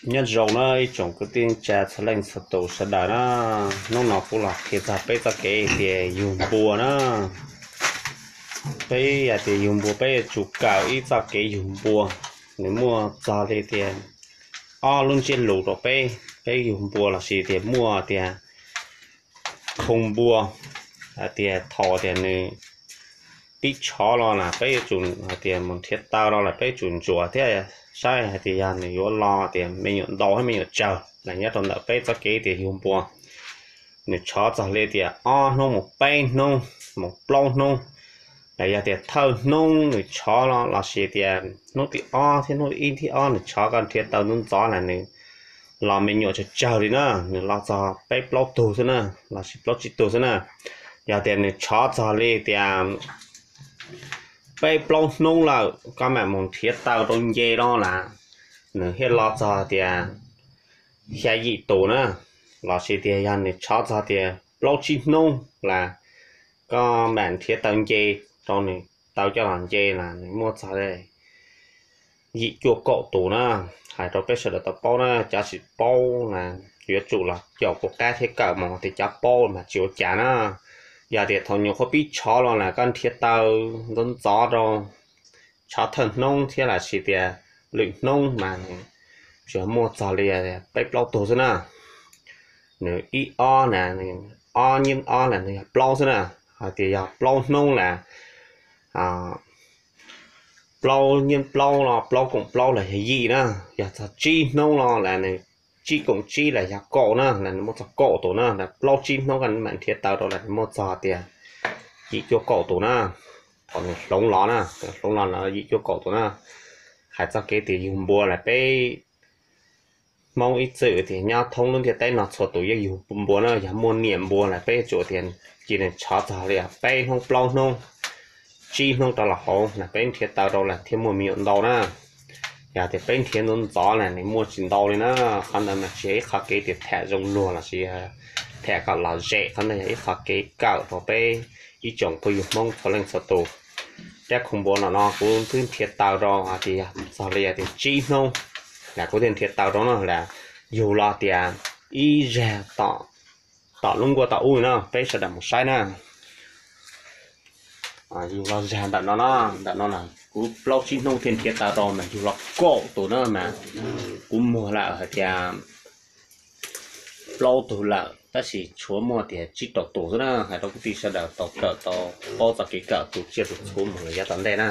Nyob zoo na ib tsoom kwv tij neej tsa txhua leej txhua tus sawv daws na, hnub no kuv los qhia txog peb txoj kev tias yug npua na. Peb yog tias yug npua peb yuav tsum kawm ib txoj kev yug npua, nws muaj txog li tias ob lub ntsiab lus rau peb, peb yug npua lossis tias muaj tias khoo npua, hais tias thaum tias nws pib tshov los na peb yuav tsum hais tias mus nrhiav taw los lawm peb yuav tsum ntsuas thiab saib hais tias yog nws yuav los tias me nyuam ntau thiab me nyuam tsawg na. Nyob rau ntawm peb txoj kev tias yug npua, nws tshov txog li tias ob hnub mus peb hnub mus plaub hnub, los yog tias thawj hnub nws tshov los lossis tias hnub tim ob thiab hnub ib thib ob nws tshov koj nrhiav taw ntxov ntxov na nws los me nyuam tsawg tsawg li na, nws los txog peb plaub tug xwb na, lossis plaub tsib tug xwb na. Yog tias nws tshov txog li tias peb plaub hnub lawm koj mam mus nrhiav taw rau nce los lawm, nws thiaj los txog tias xya yim tus na, lossis tias yog nws tshov txog tias plaub tsib hnub lawm koj mam nrhiav taw nce rau nws, taw coj los nce los nws muaj txog li yim cuaj kaum tus na. Hais rau peb sawv daws tau paub na, cov tsis paub na yuav tsum los caum kuv qab thiab kawm mus tias cov paub mas tsis ua cas na. Yog tias thaum nyuam qhuav pib tshov los lawm koj nrhiav taw ntxov ntxov rau tshov thawj hnub thiab lossis tias lwm hnub mas nws tsuas muaj txog li peb plaub tug xwb na. Nws ib ob na, ob nyiab ob na nws yog plaub xwb na. Hais tias yog plaub hnub na, plaub nyiab plaub los plaub koom plaub los yog yim na. Yog txog tsib hnub los lawm nws tsib koom tsib los yog kaum na, lawm nws muaj txog kaum tus na. Plaub tsib hnub koj mam nrhiav taw rau lawm nws muaj txog tias yim cuaj kaum tus na. Thaum nws hloov los na, hloov los no yim cuaj kaum tus na. Hais txoj kev tias yug npua lawm peb Hmoob ib txwm tias nyob thoob lub ntiaj teb no txhua tus yeej yug npua na. Yog muaj niam npua lawm peb yuav tsum tias cia nws tshov txog li peb hnub plaub hnub tsib hnub rov los hauv na peb nrhiav taw rau lawm thiaj muaj me nyuam ntau na. Yog tias peb nrhiav ntxov ntxov na nws muaj tsis ntau li na. Qhov ntawd mas tsis yog ib qhov kev tias tham zoo luag lossis tham kom lom zem, qhov ntawd yog ib qhov kev kawm rau peb ib tsoom phooj ywg Hmoob txhua leej txhua tus. Rab khoo npua no no kuv twb nrhiav taw rau hais tias yog txog li tias tsib hnub na kuv thiaj nrhiav taw rau no las yug los tias ib zag tom lub nkuaj tom ub no peb sawv daws mus saib na. Yug los zag ntawm no no, ntawm no na kuv plaub tsib hnub thiaj nrhiav taw rau mas yug los kaum tus na mas kuv muag lawm hais tias plaub tug lawm tab sis tshuav muaj tias tsib rau tus xwb na. Hais rau kwv tij sawv daws tau kawm tau paub txoj kev kawm tus tsiaj tus txhu mus lawm yav tom ntej na.